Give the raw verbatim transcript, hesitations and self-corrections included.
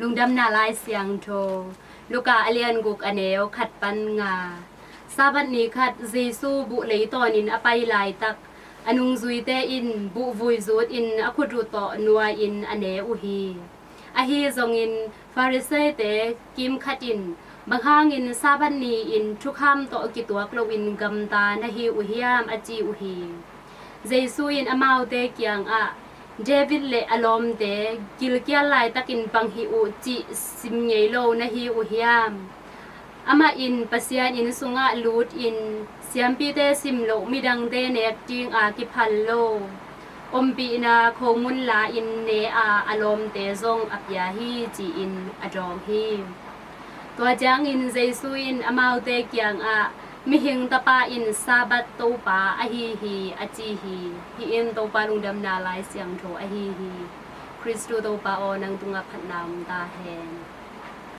Lungdamna Lai Siangtho, Luka a lian guk a neu khat pan nga. Sabbath ni khat Jesu buh lei tawnin a pai laitak, a nungzuite in buh vui zutin a khut uh tawh nua-in a ne uh hi. Ahi zongin Pharisee-te kim khat in, "Bang hangin Sabbath ni-in thukham tawh kituak loin gamta na hi uh hiam?" a ci uh hi. Jesu in amaute kiangah, "David le a lawmte gilkial laitakin bang hih uh cih sim ngei lo na hi uh hiam? Amah in Pasian inn sungah lutin siampite sim loh midangte nek dinga kiphal lo ompihna khomun la-in ne a, a lawmte zong a pia hi," ci-in a dawng hi. Tua ciangin Jesu in amaute kiangah, "Mihing Tapa in Sabbath Topa ahi hi," a ci hi. Hih in Topa Lungdamna Lai Siangtho ahi hi. Khristu Topa aw, nang tungah phatna om ta hen.